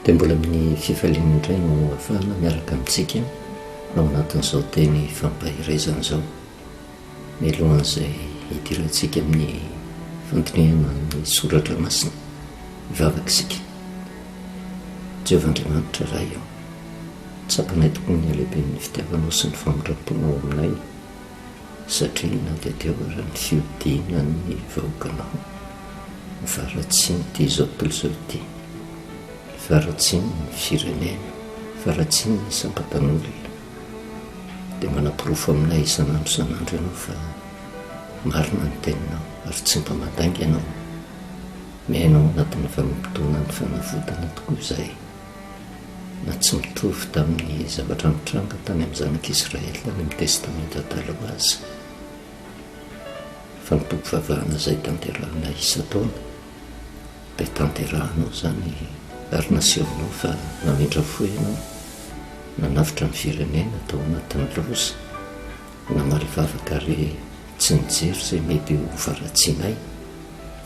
Dia mbola amin'ny fifaliana indray no ahafahana miaraka amintsika ao anatin'izao teny fampaherezana izao. Mialohan'izay hidirantsika amin'ny fandinihana ny soratra masina, hivavaka isika. Jehovah Andriamanitra Ray ô, tsapanay tokoa ny halehiben'ny fitiavanao sy ny famindram-ponao aminay, satria na dia teo ara ny fihodinan'ny vahoakanao, ny faharatsian'ity izao tontolo izao ity, ny faharatsian'ny firenena, ny faharatsian'ny isam-batan'olona, dia manaporofo aminay isan'andro isan'andro ianao fa marina ny teninao ary tsy mba mandainga ianao. Miaina ao anatin'ny vanim-potoanan'ny fanavotana tokoa izahay, na tsy mitovy tamin'ny zavatra nitranga tany amin'ny zanak'Israely tany amin'ny Testamenta Taloha aza. Fanompoam-pivavahana izay tanterahina isan-taona dia tanterahinao izany ary nasehonao fa namindra fo ianao, nanavotra ny firenena tao anatin'ny loza, namaly vavaka ary tsy nijery izay mety ho faharatsianay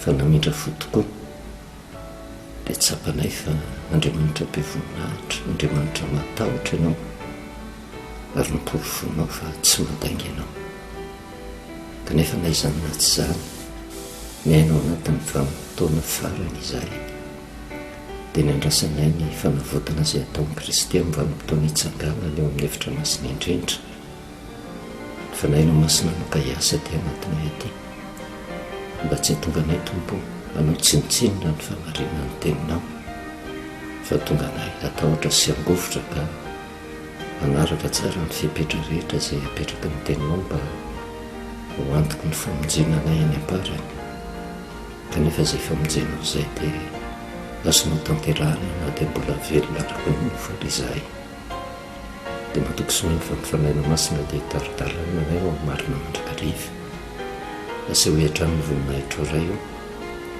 fa namindra fo tokoa. Dia tsapanay fa Andriamanitra be voninahitra, Andriamanitra mahatahotra ianao ary noporofoinao fa tsy mandainga ianao. Kanefa na izany na tsy izany, miaina ao anatin'ny vanim-potoana farany izahay. Dia niandrasanay ny fanavotana izay hataon'i Kristy amin'ny vanim-potoana hitsanganany eo amin'ny efitra masina indrindra. Ny Fanahinao Masina no ka hiasa aty anatinay aty. Mba tsy hahatonga anay, Tompo, hanao tsinontsinona ny fahamarinan'ny Teninao, fa hahatonga anay hatahotra sy hangovitra ka hanaraka tsara ny fepetra rehetra izay apetraky ny Teninao mba ho antoky ny famonjena anay any am-parany. Kanefa izay famonjenao izay dia azonao tanterahina na dia mbola velona araka ny nofo ary izahay. Dia matoky sy mino fa ny Fanahinao Masina dia hitari-dalana anay ho amin'ny marina mandrakariva. Asehoy hatrany ny voninahitrao Ray o.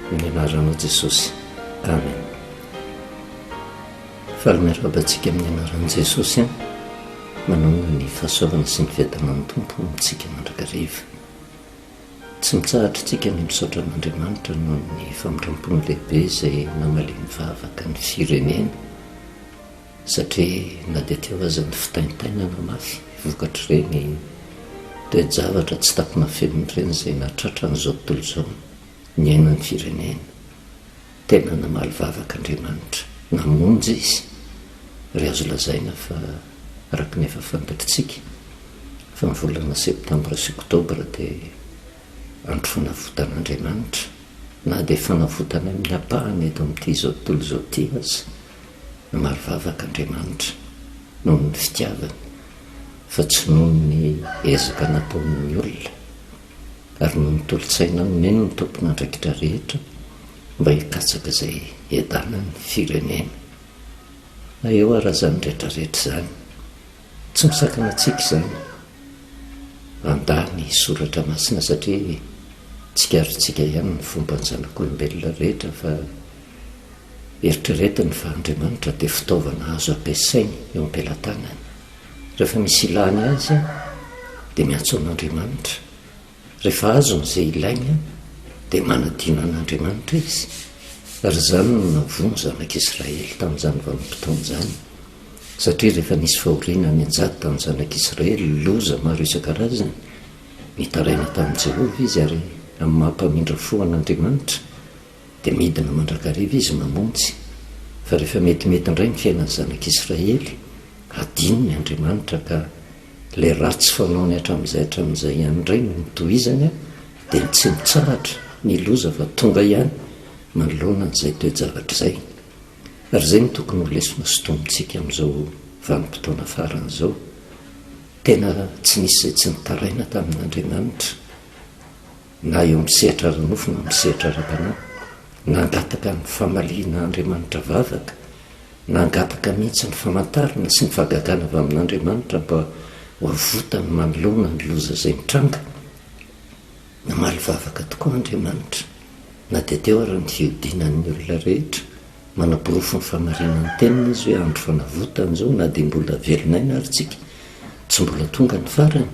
Amin'ny anaranao Jesosy. Amen. Faly miarahaba antsika amin'ny anaran'i Jesosy an. Manonona ny fahasoavana sy ny fiadanan'ny Tompo amintsika mandrakariva. Tsy mitsahatra isika ny misaotra an'Andriamanitra noho ny famindram-pony lehibe izay namaliany vavaka ny firenena satria na dia teo aza ny fitaintainana mafy vokatr'ireny toe-javatra tsy takona fenina ireny izay nahatratra an'izao tontolo izao niainan'ny firenena. Tena namaly vavaka Andriamanitra, namonjy izy ary azo lazaina fa araka ny efa fantatritsika fa ny volana septambra sy oktobra dia andro fanavotan'Andriamanitra na dia fanavotana amin'ny ampahany eto amin'ity izao tontolo izao ity aza. Namaly vavaka Andriamanitra noho ny fitiavany fa tsy noho ny ezaka nataon'ny olona ary noho ny tolo-tsaina nomeny ny tompon'andraikitra rehetra mba hikatsaka izay hiadanan'ny firenena. Na eo ara izany rehetra rehetra izany, tsy misakana antsika izany handà ny soratra masina satria tsikaritsika ihany ny fomban'ny zanak'olombelona rehetra fa eritreretiny fa Andriamanitra dia fitaovana azo ampiasainy eo am-pelatanany. Rehefa misy ilany azy dia miantso an'Andriamanitra. Rehefa azony izay ilainy dia manadino an'Andriamanitra izy. Ary izany no nahavoa ny zanak'Israely tamin'izany vanim-potoana izany. Satria rehefa nisy fahoriana nianjady tamin'ny zanak'Israely, loza maro isan-karazany, nitaraina tamin'i Jehovah izy ary amin'ny maha-mpamindra fo an'Andriamanitra, Dia midina mandrakariva izy mamonjy. Fa rehefa metimety indray ny fiainan'ny zanak'Israely, hadinony Andriamanitra ka ilay ratsy fanaony hatramin'izay hatramin'izay ihany indray no notohizany, dia ny tsy mitsahatra ny loza fa tonga ihany manoloana an'izay toe-javatra izay. Ary izay no tokony ho lesona sintomintsika amin'izao vanim-potoana farany izao. Tena tsy nisy izay tsy nitaraina tamin'Andriamanitra. na eo amin'ny sehatra ara-nofo na amin'ny sehatra ara-panahy, nangataka ny famalian'Andriamanitra vavaka, nangataka mihitsy ny famantarana sy ny fahagagana avy amin'Andriamanitra mba ho avotany manoloana ny loza izay mitranga. Namaly vavaka tokoa Andriamanitra, na dia teo ara ny fihodinan'ny olona rehetra. Manaporofo ny fahamarinan'ny teniny izy hoe andro fanavotana izao na dia mbola velon'aina ary tsika, tsy mbola tonga ny farany,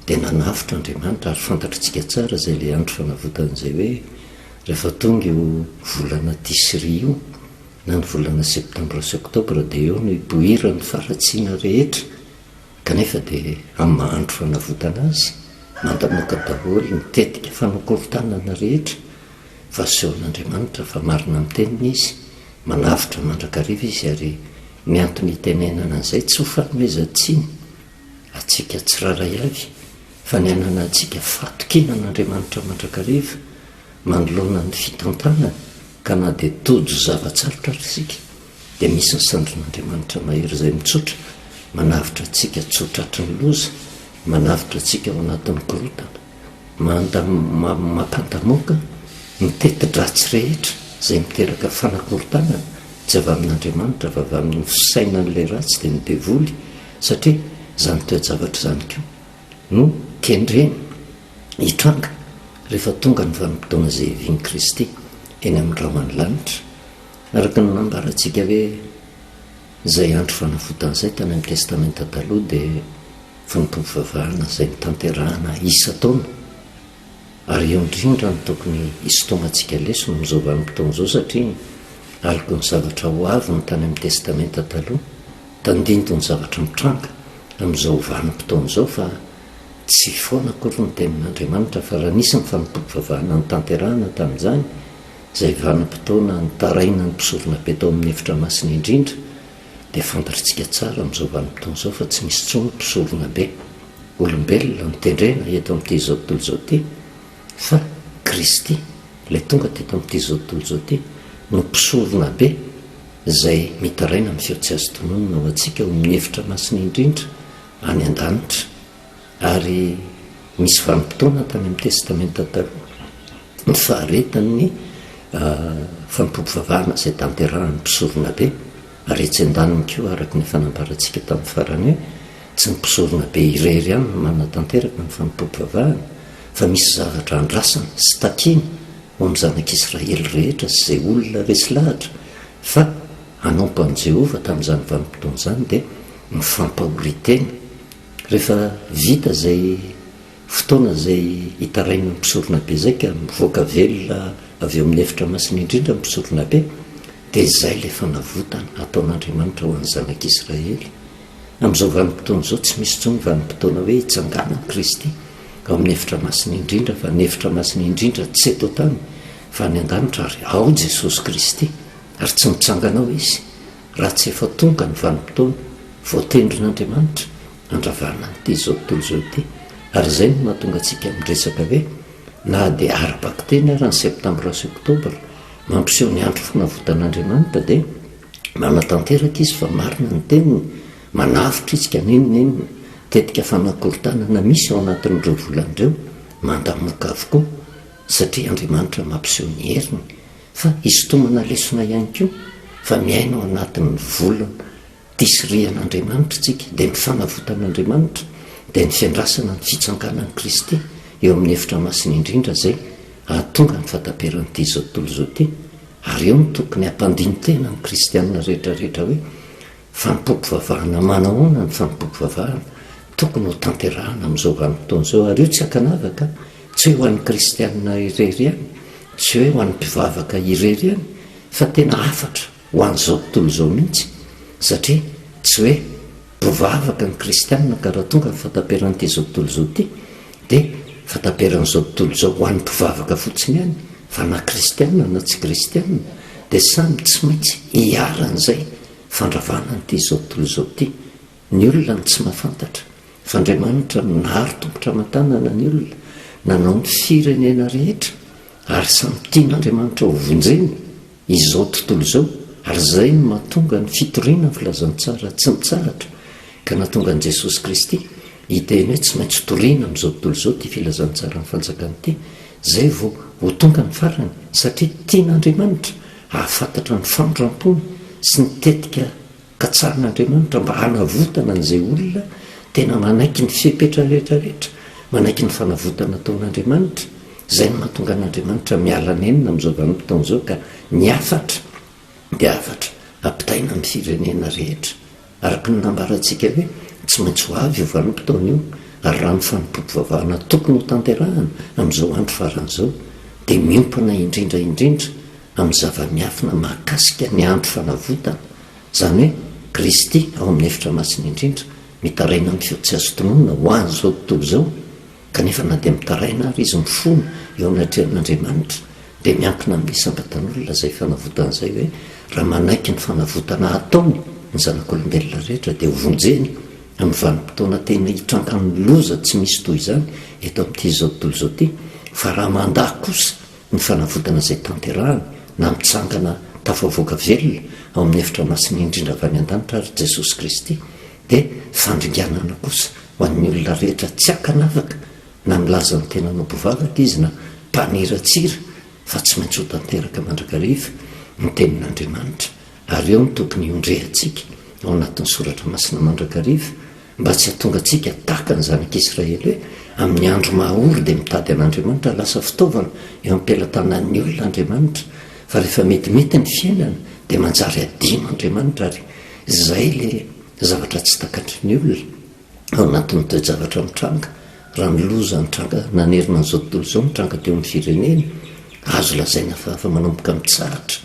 dia nanavotra Andriamanitra ary fantatritsika tsara izay ilay andro fanavotana izay hoe rehefa tonga io volana Tisri io. Na ny volana septambra sy oktobra dia eo no ipoiran'ny faharatsiana rehetra kanefa dia amin'ny maha andro fanavotana azy, mandamoaka daholo ny tetika fanakorontanana rehetra fa asehon'Andriamanitra fa marina amin'ny teniny Izy, manavotra mandrakariva Izy ary ny antony itenenana an'izay tsy ho fanomezan-tsiny antsika tsirairay avy fa ny hananantsika fahatokiana an'Andriamanitra mandrakariva manoloana ny fitantanany ka na dia tojo zava-tsarotra ary isika dia misy ny sandrin'Andriamanitra mahery izay mitsotra manavotra antsika tsy ho tratry ny loza, manavotra antsika ao anatin'ny korontana, manda mampandamoaka ny teti-dratsy rehetra izay miteraka fanakorontanana tsy avy amin'Andriamanitra fa avy amin'ny fisainan'ilay ratsy dia ny devoly satria izany toe-javatra izany koa no kendreny hitranga rehefa tonga ny vanim-potoana izay hiavian'i Kristy eny amin'ny rahon'ny lanitra. Araka ny nambarantsika hoe izay andro fanavotana izay tany amin'ny Testamenta Taloha dia fanompoam-pivavahana izay notanterahana isan-taona ary eo indrindra no tokony hisintomantsika lesona amin'izao vanim-potoana izao satria aloky ny zavatra ho avy ny tany amin'ny Testamenta Taloha, tandindon'ny zavatra mitranga amin'izao vanim-potoana izao fa tsy foana akory ny tenin'Andriamanitra fa raha nisy ny fanompoam-pivavahana notanterahana tamin'izany izay vanim-potoana nitarainan'ny mpisoronabe tao amin'ny efitra masina indrindra dia fantatrtsika tsara amin'izao vanim-potoana izao fa tsy misy intsony mpisoronabe olombelona notendrena eto amin'ity izao tontolo izao ity fa Kristy ilay tonga teto amin'ity izao tontolo izao ity no mpisoronabe izay mitaraina amin'ny feo tsy azo tononina ho antsika ao amin'ny efitra masina indrindra any an-danitra. Ary misy vanim-potoana tany amin'ny Testamenta Taloha ny faharetan'ny fanompoam-pivavahana izay tanterahan'ny mpisoronabe, ary etsy an-daniny koa araka ny efa nambarantsika tamin'ny farany hoe tsy ny mpisoronabe irery ihany no manatanteraka ny fanompoam-pivavahana fa misy zavatra andrasana sy takiana ho amin'ny zanak'Israely rehetra sy izay olona resy lahatra fa hanompo an'i Jehovah tamin'izany vanim-potoana izany dia ny fampahorian-tena. Rehefa vita izay fotoana izay hitarainan'ny mpisoronabe izay ka mivoaka velona avy eo amin'ny efitra masina indrindra ny mpisoronabe, dia izay ilay fanavotana ataon'Andriamanitra ho an'ny zanak'Israely. Amin'izao vanim-potoana izao tsy misy intsony vanim-potoana hoe hitsanganan'i Kristy ao amin'ny efitra masina indrindra fa ny efitra masina indrindra tsy eto an-tany fa any an-danitra ary ao Jesosy Kristy ary tsy mitsangana ao Izy Raha tsy efa tonga ny vanim-potoana voatendrin'Andriamanitra handravana an'ity izao tontolo izao ity, ary izay no mahatonga antsika miresaka hoe na dia ara-bakiteny ara ny septambra sy oktobra mampiseho ny andro fanavotan'Andriamanitra dia manatanteraka Izy fa marina ny teniny, manavotra Izy ka n'inon'inona tetika fanakorontanana misy ao anatin'ireo volana ireo mandamoka avokoa satria Andriamanitra mampiseho ny heriny Fa hisintomana lesona ihany koa fa miaina ao anatin'ny volana tisirihan'Andriamanitra isika, dia ny fanavotan'Andriamanitra, dia ny fiandrasana ny fitsanganan'i Kristy eo amin'ny efitra masina indrindra izay hahatonga ny fahataperan'ity izao tontolo izao ity. Ary eo no tokony hampandini-tena ny kristiana rehetra rehetra hoe, Fanompoam-pivavahana manahoana ny fanompoam-pivavahana tokony ho tanterahana amin'izao vanim-potoana izao? Ary io tsy ankanavaka, tsy hoe ho an'ny kristiana irery ihany, tsy hoe ho an'ny mpivavaka irery ihany, fa tena hafatra ho an'izao tontolo izao mihitsy, satria tsy hoe mpivavaka ny kristiana ka raha tonga ny fahataperan'ity izao tontolo izao ity dia fahataperan'izao tontolo izao ho an'ny mpivavaka fotsiny ihany, fa na kristiana na tsy kristiana dia samy tsy maintsy iharan'izay fandravana an'ity izao tontolo izao ity. Ny olona no tsy mahafantatra fa Andriamanitra no nahary tongotra aman-tanana ny olona, nanao ny firenena rehetra ary samy tian'Andriamanitra ho vonjena izao tontolo izao ary izay no mahatonga ny fitoriana ny filazantsara tsy mitsahatra ka nahatonga an'i Jesosy Kristy hiteny hoe tsy maintsy toriana amin'izao tontolo izao ity filazantsaran'ny fanjakana ity izay vao ho tonga ny farany satria tian'Andriamanitra hahafantatra ny famindram-pony sy ny tetika katsahin'Andriamanitra mba hanavotana an'izay olona tena manaiky ny fepetra rehetra rehetra, manaiky ny fanavotana ataon'Andriamanitra. Izay no mahatonga an'Andriamanitra miala nenina amin'izao vanim-potoana izao ka ny hafatra dia hafatra ampitaina amin'ny firenena rehetra. Araka ny nambarantsika hoe tsy maintsy ho avy io vanim-potoana io ary raha ny fanompoam-pivavahana tokony ho tanterahana amin'izao andro farany izao dia miompana indrindra indrindra. amin'ny zava-miafina mahakasika ny andro fanavotana, izany hoe Kristy ao amin'ny efitra masina indrindra, mitaraina amin'ny feo tsy azo tononina ho an'izao tontolo izao, kanefa na dia mitaraina ary izy mifona eo anatrehan'Andriamanitra, dia miankina amin'ny isam-batan'olona izay fanavotana izay hoe raha manaiky ny fanavotana ataony ny zanak'olombelona rehetra dia hovonjeny amin'ny vanim-potoana tena hitrangan'ny loza tsy misy toy izany eto amin'ity izao tontolo izao ity, fa raha mandà kosa ny fanavotana izay tanterahany na mitsangana tafavoaka velona ao amin'ny efitra masina indrindra avy any an-danitra ary Jesosy Kristy dia fandringanana kosa ho an'ny olona rehetra tsy ankanavaka na milaza ny tenany ho mpivavaka izy na mpaniratsira fa tsy maintsy ho tanteraka mandrakariva ny tenin'Andriamanitra ary eo no tokony hiondrehantsika ao anatin'ny soratra masina mandrakariva Mba tsy hahatonga antsika tahaka ny zanak'Israely hoe amin'ny andro maha-ory dia mitady an'Andriamanitra, lasa fitaovana eo am-pelatanan'ny olona Andriamanitra, fa rehefa metimety ny fiainana dia manjary adino Andriamanitra ary izay ilay zavatra tsy takatry ny olona ao anatin'ny toe-javatra mitranga, raha ny loza nitranga nanerana an'izao tontolo izao nitranga teo amin'ny firenena, azo lazaina fa efa manomboka mitsahatra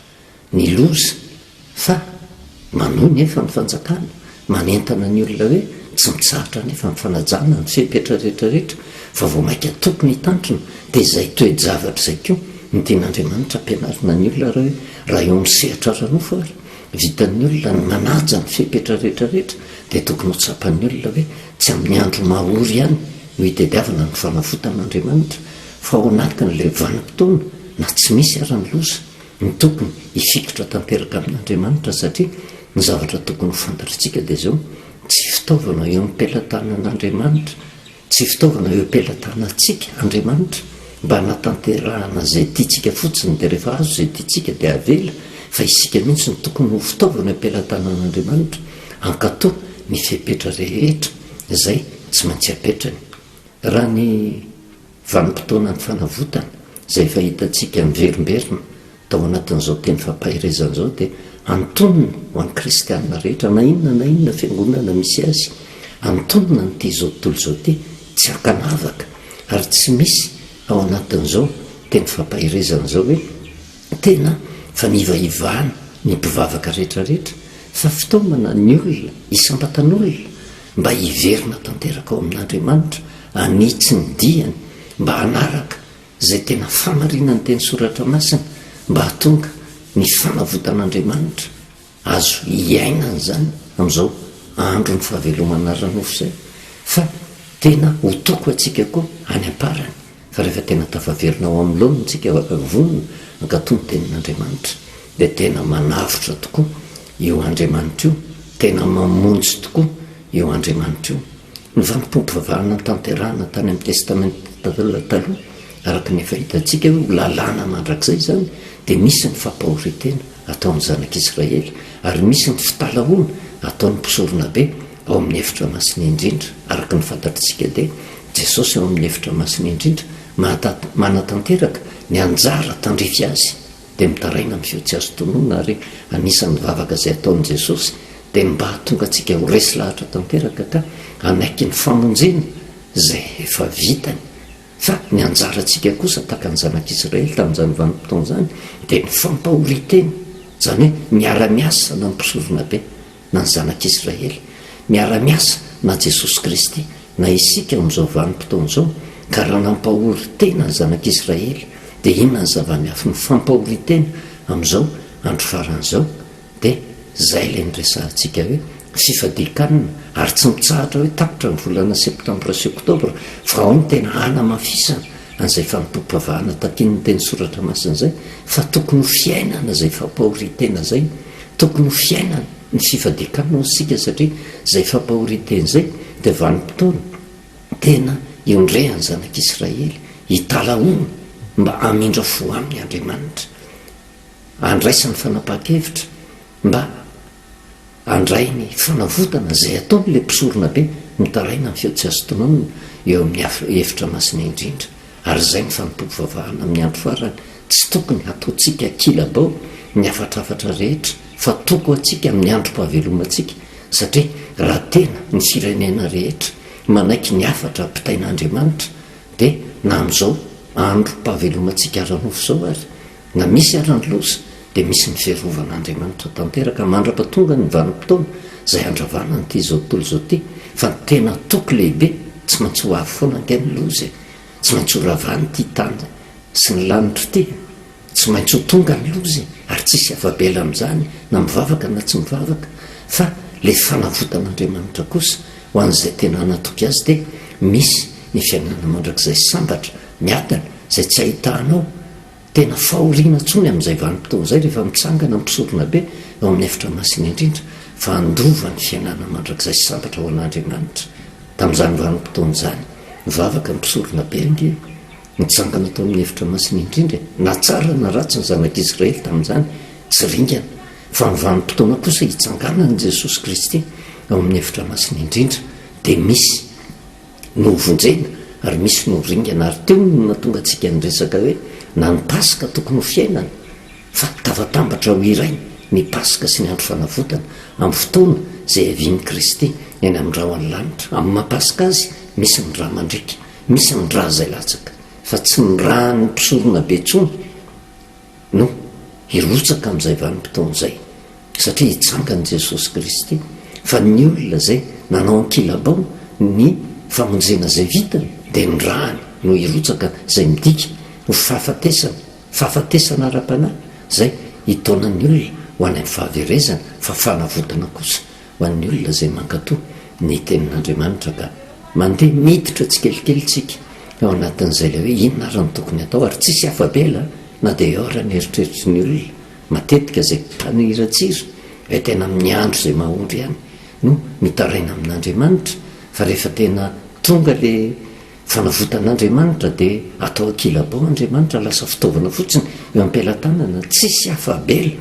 ny loza fa manohy nefa ny fanjakana manentana ny olona hoe tsy mitsahatra nefa ny fanajana ny fepetra rehetra rehetra fa vao maika tokony hitandrina dia izay toe-javatra izay koa no tian'Andriamanitra ampianarina ny olona raha hoe raha eo amin'ny sehatra ara-nofo ary vitan'ny olona ny manaja ny fepetra rehetra rehetra dia tokony ho tsapan'ny olona hoe tsy amin'ny andro mahory ihany no hitediavana ny fanafotan'Andriamanitra fa ao anatin'ilay vanim-potoana na tsy misy ara ny loza no tokony hifikitra tanteraka amin'Andriamanitra satria ny zavatra tokony ho fantatritsika dia izao, tsy fitaovana eo am-pelatanan'Andriamanitra, tsy fitaovana eo am-pelatanantsika Andriamanitra mba hanatanterahana izay tiantsika fotsiny dia rehefa azo izay tiantsika dia avela fa isika mihitsy no tokony ho fitaovana eo am-pelatanan'Andriamanitra hankatò ny fepetra rehetra izay tsy maintsy apetrany. Raha ny Vanim-potoanan'ny fanavotana, izay efa hitantsika miverimberina tao anatin'izao teny fampaherezana izao, dia antonona ho an'ny kristiana rehetra, na inona na inona fiangonana misy azy, antonona an'ity izao tontolo izao ity, tsy ankanavaka, ary tsy misy ao anatin'izao teny fampaherezana izao hoe tena fanivahivahana ny mpivavaka rehetra rehetra, fa fitaomana ny olona isam-batan'olona mba hiverina tanteraka ao amin'Andriamanitra, hanitsy ny diany, mba hanaraka izay tena famarinan'ny teny soratra masina, mba hahatonga ny fanavotan'Andriamanitra azo hiainana izany amin'izao andron'ny fahavelomana ara-nofo izay, fa tena ho toko antsika koa any am-parany. Fa rehefa tena tafaverina ao amin'ny laoniny isika, vonona hankatò ny Tenin'Andriamanitra, dia tena manavotra tokoa io Andriamanitra io, tena mamonjy tokoa io Andriamanitra io. Ny fanompoam-pivavahana notanterahina tany amin'ny Testamenta Taloha, araka ny efa hitantsika hoe ho lalàna mandrakizay izany, dia misy ny fampahorian-tena ataon'ny Zanak'Israely, ary misy ny fitalahoana ataon'ny mpisoronabe ao amin'ny efitra masina indrindra. Araka ny fantatritsika dia Jesosy ao amin'ny efitra masina indrindra manatanteraka ny anjara tandrify azy dia mitaraina amin'ny feo tsy azo tononina ary anisan'ny vavaka izay ataon'i Jesosy dia ny mba hahatonga antsika ho resy lahatra tanteraka ka hanaiky ny famonjena izay efa vitany fa ny anjarantsika kosa tahaka ny zanak'Israely tamin'izany vanim-potoana izany dia ny fampahorian-tena izany hoe miara-miasa na ny mpisoronabe na ny zanak'Israely, miara-miasa na Jesosy Kristy na isika amin'izao vanim-potoana izao, ka raha nampahory tena ny zanak'Israely dia inona ny zava-miafin'ny fampahorian-tena amin'izao andro farany izao? Dia izay ilay niresahantsika hoe fifadian-kanina ary tsy mitsahatra hoe tapitra ny volana septambra sy oktobra fa ao no tena hanamafisana an'izay fanompoam-pivavahana takian'ny teny soratra masina izay fa tokony ho fiainana izay fampahorian-tena izay Tokony ho fiainana ny fifadian-kanina hoy isika satria izay fampahorian-tena izay dia vanim-potoana tena iondrehan'ny zanak'Israely hitalahoany mba hamindra fo aminy Andriamanitra, handraisany fanapahan-kevitra mba handray ny fanavotana izay ataon'ilay mpisoronabe mitaraina amin'ny feo tsy azo tononina eo amin'ny efitra masina indrindra. Ary izay ny fanompoam-pivavahana amin'ny andro farany, tsy tokony hataontsika ankilabao ny hafatrafatra rehetra fa toko antsika amin'ny androm-pahavelomantsika satria raha tena ny firenena rehetra manaiky ny hafatra ampitain'Andriamanitra dia na amin'izao androm-pahavelomantsika ara-nofo izao ary. Na misy ara ny loza dia misy ny fiarovan'Andriamanitra tanteraka mandra-patonga ny vanim-potoana izay handravana an'ity izao tontolo izao ity fa ny tena toky lehibe tsy maintsy ho avy foana ange ny loza e! Tsy maintsy ho ravana ity tany sy ny lanitra ity e! Tsy maintsy ho tonga ny loza e! Ary tsisy afa-bela amin'izany na mivavaka na tsy mivavaka fa ilay fanavotan'Andriamanitra kosa ho an'izay tena natoky azy dia misy ny fiainana mandrakizay sambatra, miadana, izay tsy ahitanao tena fahoriana intsony amin'izay vanim-potoana izay rehefa mitsangana ny mpisoronabe ao amin'ny efitra masina indrindra fa handova ny fiainana mandrakizay sambatra ho an'Andriamanitra. Tamin'izany vanim-potoana izany, nivavaka ny mpisoronabe ange, nitsangana tao amin'ny efitra masina indrindra e! Na tsara na ratsy ny zanak'Israely tamin'izany, tsy ringana. Fa ny vanim-potoana kosa hitsanganan'i Jesosy Kristy ao amin'ny efitra masina indrindra dia misy. no hovonjena ary misy no ho ringana ary teo no nahatonga antsika niresaka hoe na ny Paska tokony ho fiainana fa tafatambatra ho iray ny Paska sy ny andro fanavotana amin'ny fotoana izay hiavian'i Kristy eny amin'ny rahon'ny lanitra amin'ny maha Paska azy misy ny rà mandriaka misy ny rà izay latsaka fa tsy ny ràn'ny mpisoronabe intsony no hirotsaka amin'izay vanim-potoana izay, satria hitsangana i Jesosy Kristy, fa ny olona izay nanao ankilabao ny famonjena izay vitany dia ny rany no hirotsaka izay midika ho fahafatesana, fahafatesana ara-panahy izay hitaona ny olona ho any amin'ny fahaverezana, fa fanavotana kosa ho an'ny olona izay mankatò ny tenin'Andriamanitra ka mandeha miditra tsikelikely tsika ao anatin'izay ilay hoe inona ary no tokony atao ary tsisy afa-bela na dia eo ara ny eritreritry ny olona matetika izay mpaniratsira ilay tena amin'ny andro izay mahory ihany no mitaraina amin'Andriamanitra fa rehefa tena tonga le fanavotan'Andriamanitra dia atao ankilabao Andriamanitra lasa fitaovana fotsiny eo am-pelatanana tsisy afa-bela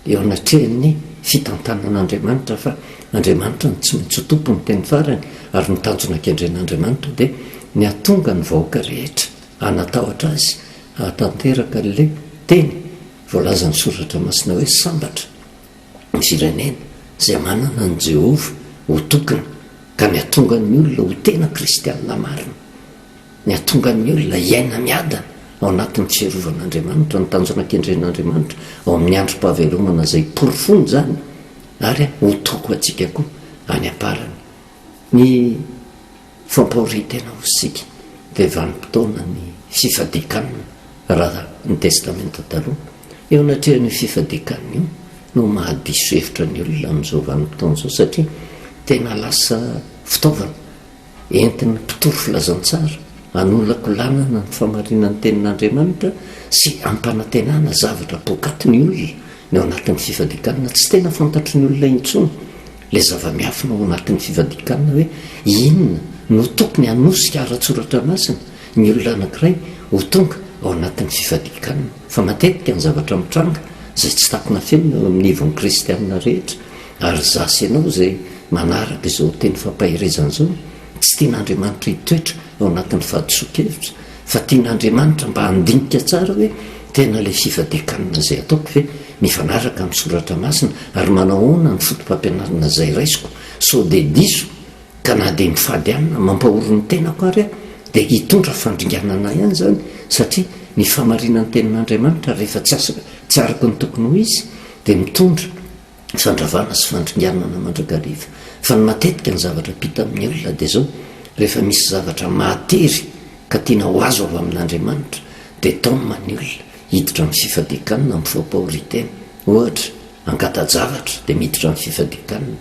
eo anatrehan'ny fitantanan'Andriamanitra fa Andriamanitra no tsy maintsy ho tompony teny farany ary ny tanjona kendren'Andriamanitra dia ny hahatonga ny vahoaka rehetra hanatahotra Azy hahatanteraka an'ilay teny voalazan'ny Soratra Masina hoe sambatra ny firenena izay manana an'i Jehovah ho tokiny ka ny hahatonga ny olona ho tena kristianina marina. Ny hahatonga ny olona hiaina miadana ao anatin'ny fiarovan'Andriamanitra, ny tanjona kendren'Andriamanitra ao amin'ny androm-pahavelomana izay porofoiny izany ary ho toko antsika koa any am-parany. Ny fampahorian-tena ho isika dia vanim-potoana ny fifadian-kanina raha ny Testamenta Taloha. Eo anatrehan'io fifadian-kanina io no mahadiso hevitra ny olona amin'izao vanim-potoana izao satria tena lasa fitaovana Entin'ny mpitory filazantsara hanolakolanana ny fahamarinan'ny Tenin'Andriamanitra sy hampanantenana zavatra poakaty ny olona ny ao anatin'ny fifadian-kanina. Tsy tena fantatry ny olona intsony ilay zava-miafina ao anatin'ny fifadian-kanina hoe inona no tokony hanosika ara-tsoratra masina ny olona anankiray ho tonga ao anatin'ny fifadian-kanina. Fa matetika ny zavatra mitranga izay tsy takona fenina eo amin'ny ivon'ny kristianina rehetra Ary izaho sy ianao izay manaraka izao teny fampaherezana izao, tsy tian'Andriamanitra hitoetra ao anatin'ny fahadisoan-kevitra, fa tian'Andriamanitra mba handinika tsara hoe tena ilay fifadian-kanina izay ataoko ve mifanaraka amin'ny Soratra Masina ary manao ahoana ny foto-pampianarana izay raisiko, sao dia diso ka na dia mifady hanina mampahory ny tenako ary aho dia hitondra fandringanana ihany izany satria ny fahamarinan'ny tenin'Andriamanitra rehefa tsy asa tsy araka ny tokony ho izy dia mitondra fandravana sy fandringanana mandrakariva. Fa ny matetika ny zavatra ampita amin'ny olona dia izao, rehefa misy zavatra mahatery ka tiana ho azo avy amin'Andriamanitra dia taomina ny olona hiditra amin'ny fifadian-kanina amin'ny fampahorian-tena. Ohatra, angata-javatra dia miditra amin'ny fifadian-kanina.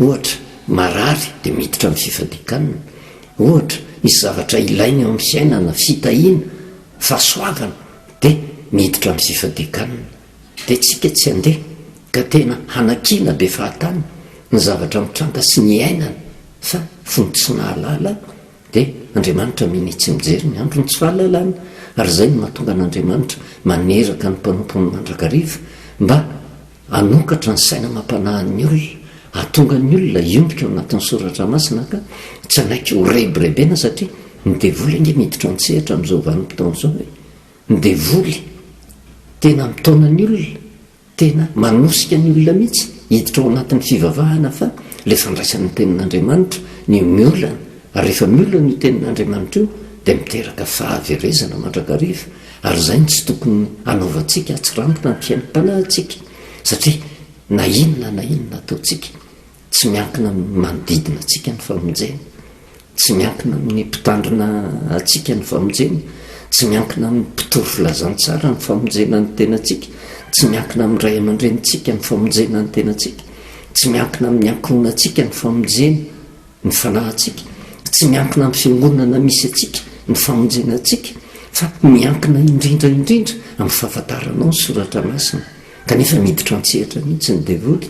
Ohatra, marary dia miditra amin'ny fifadian-kanina. Ohatra, misy zavatra ilaina eo amin'ny fiainana, fitahiana, fahasoavana dia miditra amin'ny fifadian-kanina. Dia tsika tsy handeha ka tena hanakiana be fahatany ny zavatra mitranga sy ny iainana fa fony tsy nahalala dia Andriamanitra minia tsy mijery ny androny tsy fahalalana ary izay no mahatonga an'Andriamanitra maneraka ny mpanompony mandrakariva mba hanokatra ny saina amam-panahin'ny olona hahatonga ny olona hiondrika ao anatin'ny soratra masina ka tsy hanaiky ho rebirebena satria ny devoly ange miditra an-tsehatra amin'izao vanim-potoana izao e. Ny devoly tena mitaona ny olona, tena manosika ny olona mihitsy hiditra ao anatin'ny fivavahana fa ilay fandraisana ny tenin'Andriamanitra ny miolana, ary rehefa miolana io tenin'Andriamanitra io dia. dia miteraka fahaverezana mandrakariva, ary izay no tsy tokony hanaovantsika hatsirambina ny fiainam-panahintsika, satria na inona na inona ataontsika, tsy miankina amin'ny manodidina antsika ny famonjena, tsy miankina amin'ny mpitandrina antsika ny famonjena, tsy miankina amin'ny mpitory filazantsara ny famonjena ny tenantsika, tsy miankina amin'ny ray aman-drenintsika ny famonjena ny tenantsika, tsy miankina amin'ny ankohonantsika ny famonjena. ny fanahintsika, tsy miankina amin'ny fiangonana misy antsika ny famonjena antsika fa miankina indrindra indrindra amin'ny fahafantaranao ny soratra masina. Kanefa miditra an-tsehatra mihitsy ny devoly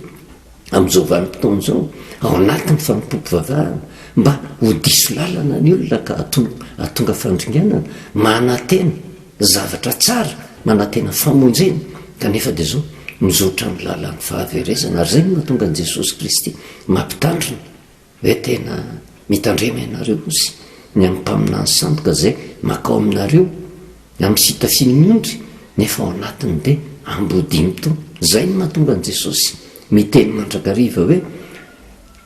amin'izao vanim-potoana izao ao anatin'ny fanompoam-pivavahana mba ho diso lalana ny olona ka hahatonga fandringanana, manantena zavatra tsara, manantena famonjena kanefa dia izao mizotra amin'ny lalan'ny fahaverezana ary izay no mahatonga an'i Jesosy Kristy mampitandrina hoe tena mitandrema ianareo ozy ny amin'ny mpaminany sandoka izay makao aminareo amin'ny fitafian'ny ondry nefa ao anatiny dia ambodia mitono. Izay no mahatonga an'i Jesosy miteny mandrakariva hoe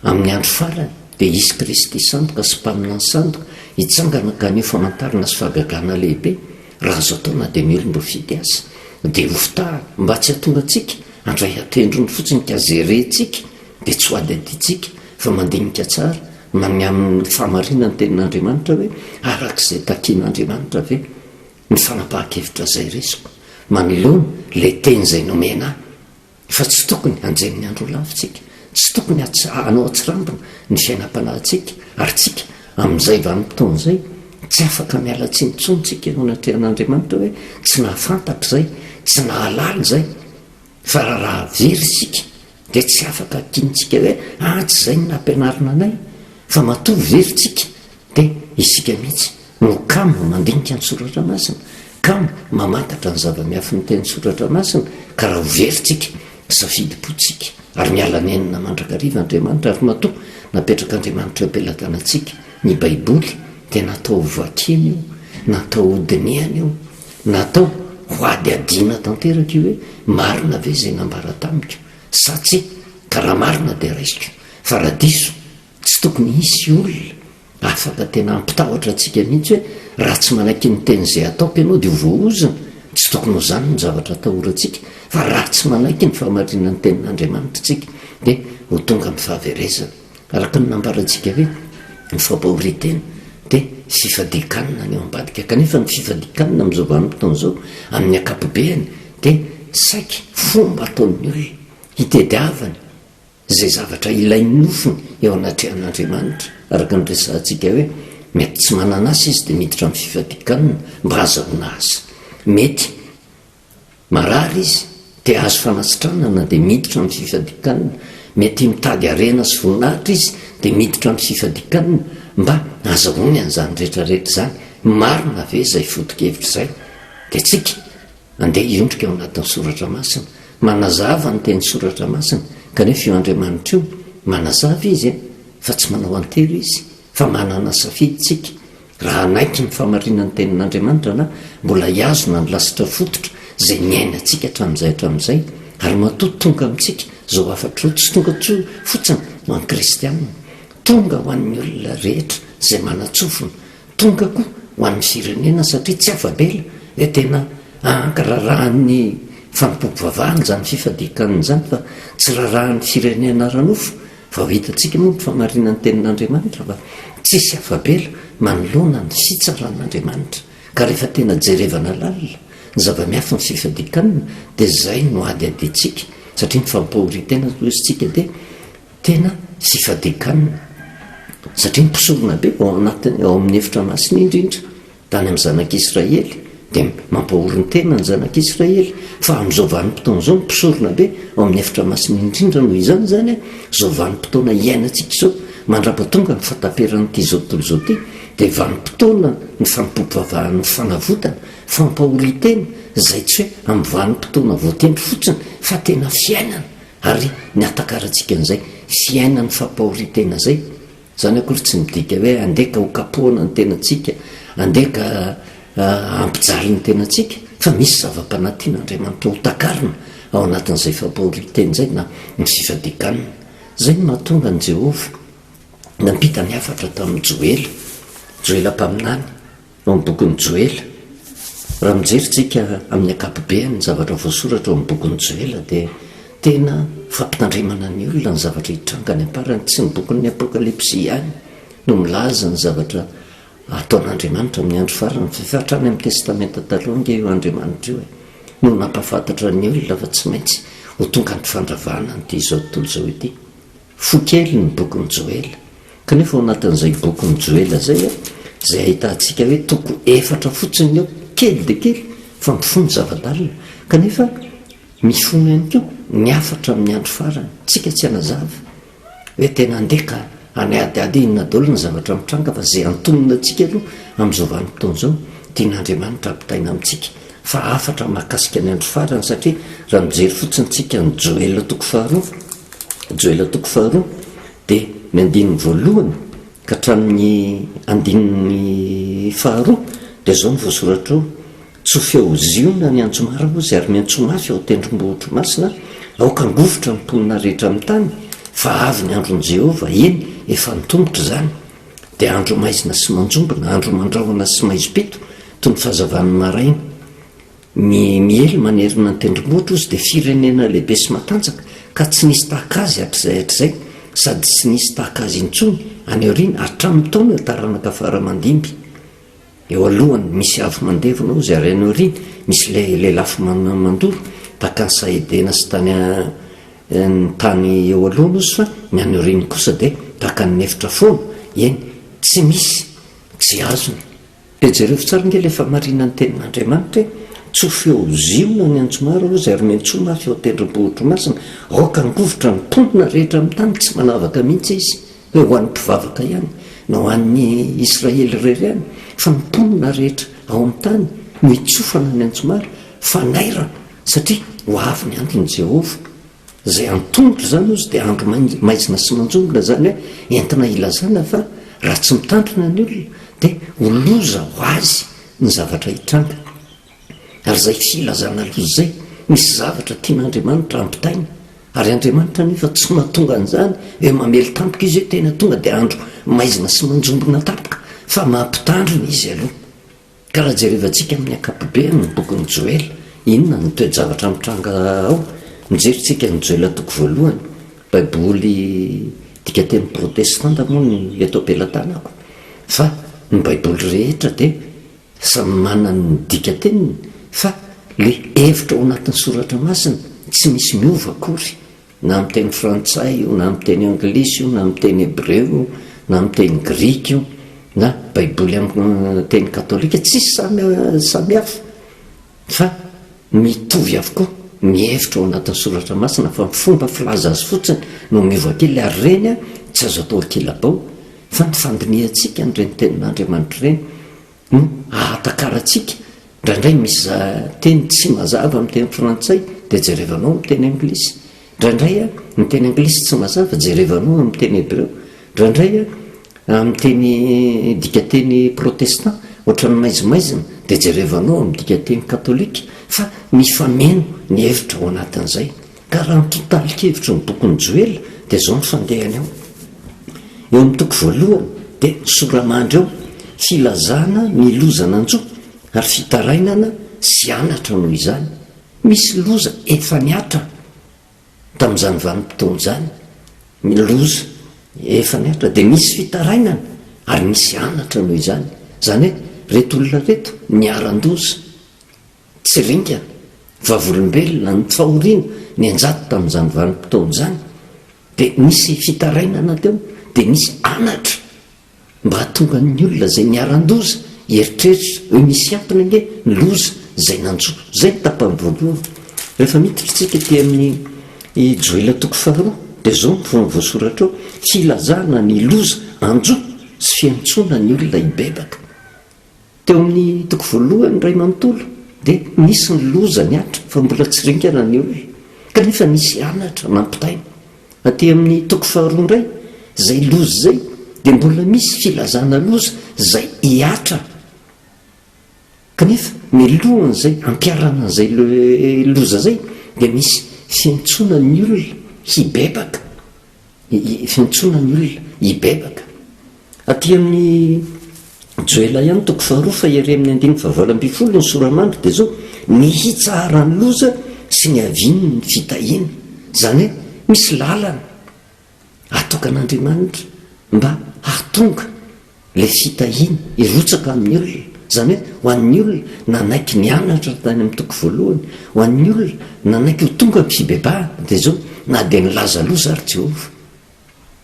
amin'ny andro farany dia hisy Kristy sandoka sy mpaminany sandoka hitsangana ka haneho famantarana sy fahagagana lehibe raha azo atao na dia ny olom-boafidy aza dia hofitahana mba tsy hahatonga antsika handray hatendrony fotsiny ka zerentsika dia tsy ho adidintsika fa mandinika tsara na ny amin'ny fahamarinan'ny tenin'Andriamanitra hoe araka izay takian'Andriamanitra ve ny fanapahan-kevitra izay resiko manoloana ilay teny izay nomena ahy fa tsy tokony hanjenin'ny andro ho lava isika, tsy tokony hanao atsirambina ny fiainam-panahintsika ary tsika amin'izay vanim-potoana izay tsy afaka miala tsiny intsony tsika eo anatrehan'Andriamanitra hoe tsy nahafantatra izay, tsy nahalala izay. Fa raha very isika dia tsy afaka tiantsika hoe ah tsy izay no nampianarina anay fa matoa very tsika dia isika mihitsy no kamo mandinika ny soratra masina, kamo mamantatra ny zava-miafin'ny teny soratra masina ka raha ho very tsika safidim-pontsika ary miala nenina mandrakariva Andriamanitra ary matoa napetrak'Andriamanitra eo am-pelatanantsika ny baiboly dia natao ho vakiana io, natao ho dinihana io. Natao ho hadihadiana tanteraka io hoe marina ve izay nambara tamiko sa tsia, ka raha marina dia raisiko, fa raha diso tsy tokony hisy olona afaka tena hampitahotra antsika mihitsy hoe raha tsy manaiky ny teny izay ataoko ianao dia ho voaozona, tsy tokony ho izany ny zavatra atahorantsika, fa raha tsy manaiky ny fahamarinan'ny tenin'Andriamanitra isika dia ho tonga amin'ny fahaverezana. Araka ny nambarantsika hoe ny fampahorian-tena dia fifadian-kanina ny ao ambadika, kanefa ny fifadian-kanina amin'izao vanim-potoana izao amin'ny ankapobeany dia saiky fomba ataon'ny olona hitediavany izay zavatra ilain'ny nofony eo anatrehan'Andriamanitra, araka ny resahantsika hoe mety tsy manana asa izy dia miditra amin'ny fifadian-kanina mba hahazahoana asa, mety Marary izy, te hahazo fanasitranana dia miditra amin'ny fifadian-kanina. Mety mitady harena sy voninahitra izy dia miditra amin'ny fifadian-kanina mba hahazahoany an'izany rehetra rehetra izany. Marina ve izay foto-kevitra izay? Dia tsika andeha hiondrika ao anatin'ny soratra masina. Manazava ny teny soratra masina, kanefa io Andriamanitra io, manazava Izy fa tsy manao an-tery Izy, fa manana safidy tsika. Raha hanaiky ny fahamarinan'ny Tenin'Andriamanitra na mbola hihazona ny lasitra fototra izay niainantsika hatramin'izay hatramin'izay, ary matoa tonga amintsika izao hafatra izao, tsy tonga fotsiny ho an'ny kristianina, tonga ho an'ny olona rehetra izay manan-tsofina, tonga koa ho an'ny firenena satria tsy afa-bela hoe tena ankararahan'ny fanompoam-pivavahana izany fifadian-kanina izany fa tsy rarahan'ny firenena ara-nofo Vao hitantsika moa ny fahamarinan'ny tenin'Andriamanitra fa tsisy afa-bela manoloana ny fitsaran'Andriamanitra. Ka rehefa tena jerevana lalina ny zava-miafin'ny fifadian-kanina dia izay no ady adintsika satria ny fampahorian-tena hoy isika dia tena fifadian-kanina satria ny mpisorona be ao anatiny ao amin'ny efitra masina indrindra Tany amin'ny zanak'Israely, dia mampahory ny tena ny zanak'Israely, fa amin'izao vanim-potoana izao ny mpisorona be ao amin'ny efitra masina indrindra noho izany izany, izao vanim-potoana iainantsika izao, mandrapatonga ny fahataperan'ity izao tontolo izao ity, dia vanim-potoana ny fanompoam-pivavahan'ny fanavotana, fampahorian-tena, izay tsy hoe amin'ny vanim-potoana voatendry fotsiny, fa tena fiainana, ary ny hahatakarantsika an'izay fiainan'ny fampahorian-tena izay, Izany akory tsy midika hoe andeha ka ho kapohana ny tenantsika, andeha ka hampijaly ny tenantsika, fa misy zava-panahy tian'Andriamanitra ho takarina ao anatin'izay fampahorian-tena izay na ny fifadian-kanina. Izay no nahatonga an'i Jehovah nampita ny hafatra tamin'i Joela, Joela mpaminany. Ao amin'ny bokin'i Joela. Raha mijery tsika amin'ny ankapobeany ny zavatra voasoratra ao amin'ny bokin'i Joela dia tena fampitandremana ny olona ny zavatra hitranga any am-parany. Tsy ny bokin'ny Apokalypsy ihany no milaza ny zavatra ataon'Andriamanitra amin'ny andro farany fa efa hatrany amin'ny Testamenta Taloha ange io Andriamanitra io e, no nampahafantatra ny olona fa tsy maintsy ho tonga ny fandravana an'ity izao tontolo izao ity. Fo kely ny bokin'i Joela. Kanefa ao anatin'izay bokin'i Joela izay, izay ahitantsika hoe toko efatra fotsiny eo, kely dia kely, fa mifono zava-dalina. Kanefa mifono ihany koa ny hafatra amin'ny andro farany. Tsika tsy hanazava hoe tena andeha ka hanadihady inona daholo ny zavatra mitranga fa izay antonona antsika aloha amin'izao vanim-potoana izao, tian'Andriamanitra hampitaina amintsika fa hafatra mahakasika ny andro farany satria raha mijery fotsiny tsika ny Joela toko faharoa, Joela toko faharoa dia ny andininy voalohany ka hatramin'ny andininy faharoa dia izao no voasoratra ao, Tsofy ao Ziona ny anjomara hozy ary miantsoa mafy ao an-tendrombohitro masina, aoka hangovitra ny mponina rehetra amin'ny tany, fa avy ny andron'i Jehovah, eny, efa antomotra izany. Dia andro maizina sy manjombona, andro mandrahona sy maizim-pito, toy ny fahazavan'ny maraina. Ny miely manerana ny tendrombohitra ozy dia firenena lehibe sy matanjaka ka tsy nisy tahaka azy hatrizay hatrizay sady tsy nisy tahaka azy intsony any aoriana hatramin'ny taona taranaka fara aman-dimby. Eo alohany misy afo mandevona ozy ary any aoriany misy le lelafo mandoro tahaka ny saha Edena sy tany ny tany eo alohany ozy fa ny any aoriany kosa dia tahaka ny efitra foana, eny tsy misy tsy azony. Dia jerevo tsara ange ilay fahamarinan'ny tenin'Andriamanitra e! Tsofy eo Ziona ny anjomara hozy ary miantsoa mafy eo an-tendrombohitro masina, aoka hangovitra ny mponina rehetra amin'ny tany, tsy manavaka mihitsy izy hoe ho an'ny mpivavaka ihany na ho an'ny Israely irery ihany, fa ny mponina rehetra ao amin'ny tany no hitsofana ny anjomara, fanairana, satria ho avy ny andron'i Jehovah. Izay antomotra izany ozy dia andro maizina sy manjombona, izany hoe entina hilazana fa raha tsy mitandrina ny olona dia ho loza ho azy ny zavatra hitranga. Ary izay filazana loza izay, misy zavatra tian'Andriamanitra hampitaina, ary Andriamanitra anefa tsy mahatonga an'izany hoe mamely tampoka izy hoe tena tonga dia andro maizina sy manjombona tampoka, fa mampitandrina izy aloha. Ka raha jerevantsika amin'ny ankapobeny ny bokin'i Joela, inona no toe-javatra mitranga ao? Mijery tsika ny Joela toko voalohany, Baiboly dikanteny protestanta moa ny eto am-pelatanako, fa ny Baiboly rehetra dia samy manana ny dikateniny, fa le hevitra ao anatin'ny soratra masina tsy misy miova akory. Na amin'ny teny frantsay io, na amin'ny teny anglisy io, na amin'ny teny hebreo io, na amin'ny teny grika io, na baiboly amin'ny teny katolika, tsisy samy samy hafa fa mitovy avokoa ny hevitra ao anatin'ny soratra masina fa ny fomba filaza azy fotsiny no miova kely ary ireny tsy azo atao ankilabao fa ny fandinihantsika an'ireny tenin'Andriamanitra ireny no ahatakarantsika, indraindray misy teny tsy mazava amin'ny teny frantsay dia jerevanao amin'ny teny anglisy, indraindray ny teny anglisy tsy mazava jerevanao amin'ny teny hebreo, indraindray amin'ny teny dikanteny protestant ohatran'ny maizimaizina dia jerevanao amin'ny dikanteny katolika fa mifameno ny hevitra ao anatin'izay. Ka raha ny tontalin-kevitry ny bokin'i Joela dia izao ny fandehany ao. Eo amin'ny toko voalohany dia ny sora-mandry eo, filazana ny loza nanjo ary fitarainana sy anatra noho izany. Misy loza efa nihatra tamin'izany vanim-potoana izany, ny loza efa nihatra dia misy fitarainana ary misy anatra noho izany. Izany hoe ireto olona ireto niharan-doza. Tsy ringana, vavolombelona ny fahoriana nianjady tamin'izany vanim-potoana izany, dia nisy fitarainana teo, dia nisy anatra mba hahatonga ny olona izay niharan-doza hieritreritra hoe misy antony ange ny loza izay nanjo. Izay ny tapany voalohany. Rehefa miditra isika aty amin'ny Joela toko faharoa, dia izao no voasoratra ao, filazana ny loza hanjo sy fiantsoana ny olona hibebaka. Teo amin'ny toko voalohany iray manontolo dia nisy ny loza nihatra fa mbola tsy ringana ny olona kanefa nisy anatra nampitaina. Aty amin'ny toko faharoa indray izay loza izay dia mbola misy filazana loza izay hihatra kanefa mialohan'izay hampiharana an'izay loza izay dia misy fiantsoana ny olona hibebaka. Fiantsoana ny olona hibebaka. Aty amin'ny. Joela ihany toko faharoa fa ery amin'ny andininy fahavalo ambinifolo ny sora-mandry dia izao, ny hitsaharan'ny loza sy ny havian'ny fitahiana. Izany hoe misy lalana atokan'Andriamanitra mba hahatonga ilay fitahiana hirotsaka amin'ny olona. Izany hoe ho an'ny olona nanaiky nianatra tany amin'ny toko voalohany, ho an'ny olona nanaiky ho tonga amin'ny fibebahana dia izao, na dia nilaza loza ary Jehovah.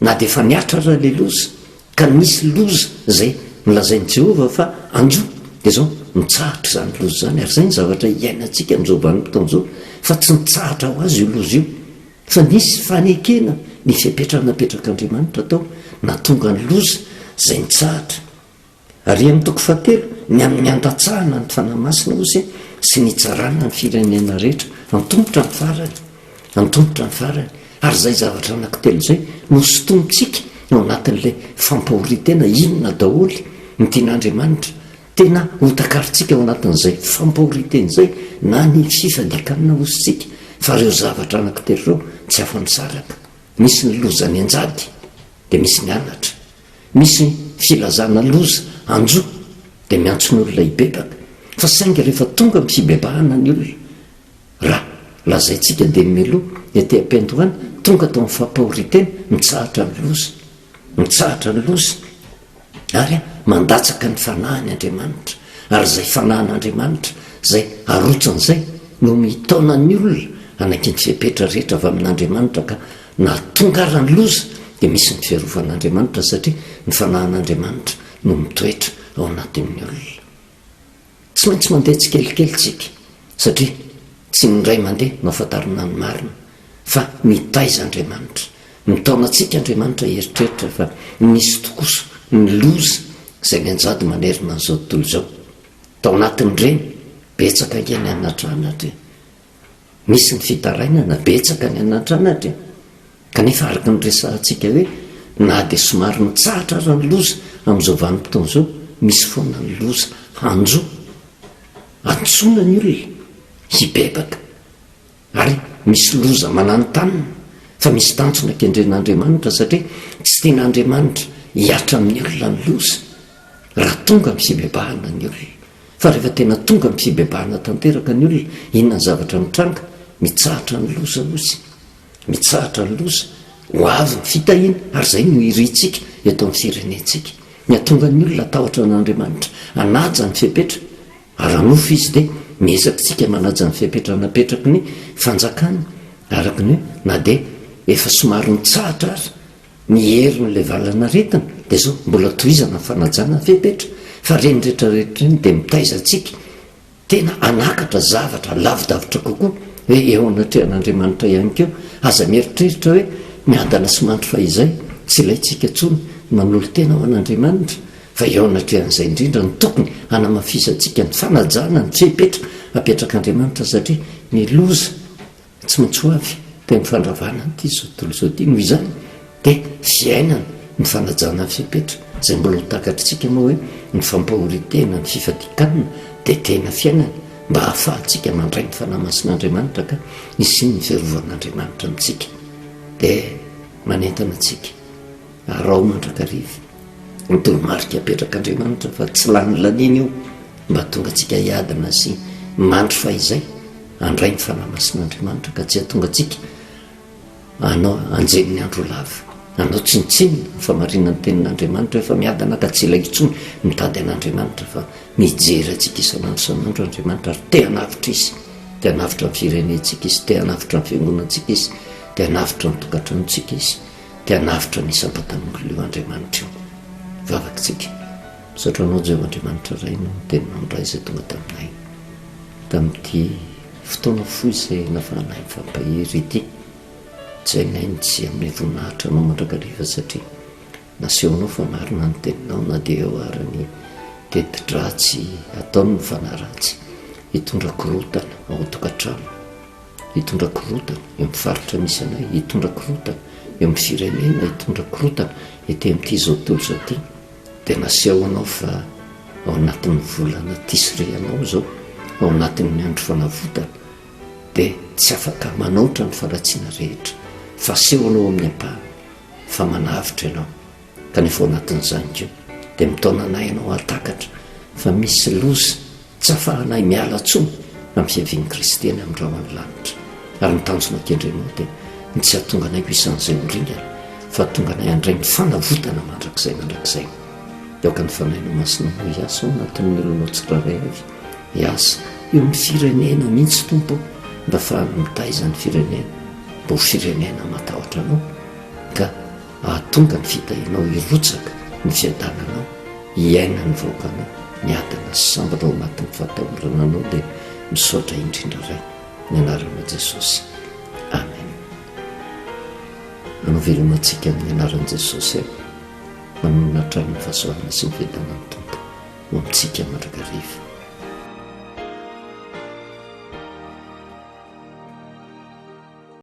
Na dia efa nihatra aza ilay loza, ka nisy loza izay nolazain'i Jehovah fa hanjo, dia izao, mitsahatra izany loza izany. Ary izay ny zavatra iainantsika amin'izao vanim-potoana izao, fa tsy nitsahatra ho azy io loza io, fa nisy fanekena ny fepetra napetrak'Andriamanitra tao, nahatonga ny loza izay nitsahatra. Ary amin'ny toko fahatelo, ny amin'ny handatsahana ny Fanahy Masina, hozy, sy ny hitsarana ny firenena rehetra, antomotra ny farany, antomotra ny farany. Ary izay zavatra anankitelo izay no sintomintsika ao anatin'ilay fampahorian-tena, inona daholo ny tian'Andriamanitra tena ho takarintsika ao anatin'izay fampahorian-tena izay, na ny fifadian-kanina hozy isika, fa ireo zavatra anankitelo ireo tsy afa-misaraka. Misy ny loza mianjady, dia misy ny anatra. Misy filazana loza hanjo dia miantso ny olona hibebaka fa saingy rehefa tonga amin'ny fibebahana ny olona raha lazaintsika dia mialoha ety am-piandohana tonga tao amin'ny fampahorian-tena mitsahatra ny loza mitsahatra ny loza ary mandatsaka ny fanahiny Andriamanitra ary izay fanahin'Andriamanitra izay arotsany izay no mitaona ny olona hanaiky ny fepetra rehetra avy amin'Andriamanitra ka Na tonga ara ny loza dia misy ny fiarovan'Andriamanitra satria ny fanahin'Andriamanitra no mitoetra ao anatin'ny olona. Tsy maintsy mandeha tsikelikely tsika satria tsy ny indray mandeha no afantarina ny marina fa mitaiza Andriamanitra. Mitaona antsika Andriamanitra hieritreritra fa nisy tokoa ny loza izay mianjady manerana an'izao tontolo izao. Tao anatin'ireny, betsaka ange ny anatranatra e. Misy ny fitarainana, betsaka ny anatranatra e! Kanefa araka ny resahantsika hoe na dia somary mitsahatra aza ny loza amin'izao vanim-potoana izao, misy foana ny loza hanjo. Antsoina ny olona hibebaka ary misy loza mananontanona fa misy tanjona kendren'Andriamanitra satria tsy tian'Andriamanitra hihatra amin'ny olona ny loza raha tonga amin'ny fibebahana ny olona. Fa rehefa tena tonga amin'ny fibebahana tanteraka ny olona, inona ny zavatra mitranga? Mitsahatra ny loza hozy. Mitsahatra ny loza. Ho avy ny fitahiana, ary izay no irintsika eto amin'ny firenentsika. Ny hahatonga ny olona hatahotra an'Andriamanitra, hanaja ny fepetra ara-nofo izy dia miezaka isika manaja ny fepetra napetraky ny fanjakana, araka ny hoe na dia efa somary nitsahatra aza Ny herin'ilay valan'aretina dia izao, mbola tohizana ny fanajana ny fepetra, fa ireny rehetra rehetra ireny dia mitaiza antsika tena hanakatra zavatra lavidavitra kokoa hoe eo anatrehan'Andriamanitra ihany koa. Aza mieritreritra hoe miadana sy mandry fahizay, tsy ilaintsika intsony ny manolo-tena ho an'Andriamanitra, fa eo anatrehan'izay indrindra no tokony hanamafisantsika ny fanajana ny fepetra apetrak'Andriamanitra satria ny loza Tsy maintsy ho avy dia ny fandravana an'ity izao tontolo izao ity. Noho izany dia fiainana ny fanajana ny fepetra, izay mbola ho takatr'tsika moa hoe ny fampahorian-tena, ny fifadian-kanina dia tena fiainana mba hahafahantsika mandray ny Fanahy Masin'Andriamanitra ka hisian'ny fiarovan'Andriamanitra amintsika. Dia manentana antsika araho mandrakariva ny toromarika apetrak'Andriamanitra fa tsy lany laniana io mba hahatonga antsika hiadana sy mandry fahizay. Handray ny Fanahy Masin'Andriamanitra ka tsy hahatonga antsika hanao anjelin'ny andro lava, hanao tsinontsinona ny famarinan'ny Tenin'Andriamanitra hoe efa miadana ka tsy ilaiko intsony mitady an'Andriamanitra fa mijery antsika isan'andro isan'andro Andriamanitra ary te hanavotra Izy, te hanavotra ny firenentsika Izy, te hanavotra ny fiangonantsika Izy, te hanavotra ny tokantranontsika Izy, te hanavotra ny isam-batan'olona io Andriamanitra io. Vavakitsika. Misaotra Anao Jehovah Andriamanitra Ray noho ny Teninao indray izay tonga taminay. Tamin'ity fotoana fohy izay nafahanay mifampahery ity, tsy hainay ny tsy hanome voninahitra Anao mandrakariva satria nasehonao fa marina ny Teninao na dia eo ary ny teti-dratsy ataon'ny fanahy ratsy hitondra korontana ao an-tokantrano, hitondra korontana eo amin'ny faritra misy anay, hitondra korontana eo amin'ny firenena, hitondra korontana ety amin'ity izao tontolo izao ity. Dia nasehonao fa ao anatin'ny volana tisreanao izao, ao anatin'ny andro fanavotana, dia tsy afaka manaotra ny faharatsiana rehetra, fa asehonao amin'ny ampahany fa manavotra ianao, kanefa ao anatin'izany koa. Dia mitaona anay Ianao hahatakatra fa misy loza tsy afahanay miala intsony amin'ny fiavian'i Kristy any amin'ny rahon'ny lanitra. Ary ny tanjona kendrenao dia ny tsy hahatonga anay ho isan'izay ho ringana, fa hahatonga anay handray ny fanavotana mandrakizay mandrakizay. Dia aoka ny Fanahinao Masina no hiasa ao anatin'ny olonao tsirairay avy, hiasa eo amin'ny firenena mihitsy, Tompo ô, mba hahafahany mitaiza ny firenena mba ho firenena matahotra Anao, ka hahatonga ny fitahianao hirotsaka, ny fiadananao hiaina ny vahoakanao, miadana sy sambatra ao anatin'ny fahatahorana Anao, dia misaotra indrindra Ray, ny anaranao Jesosy. Amen. Manao veloma antsika amin'ny anaran'i Jesosy aho. Manonona hatrany ny fahasoavana sy ny fiadanan'ny Tompo ho amintsika mandrakariva.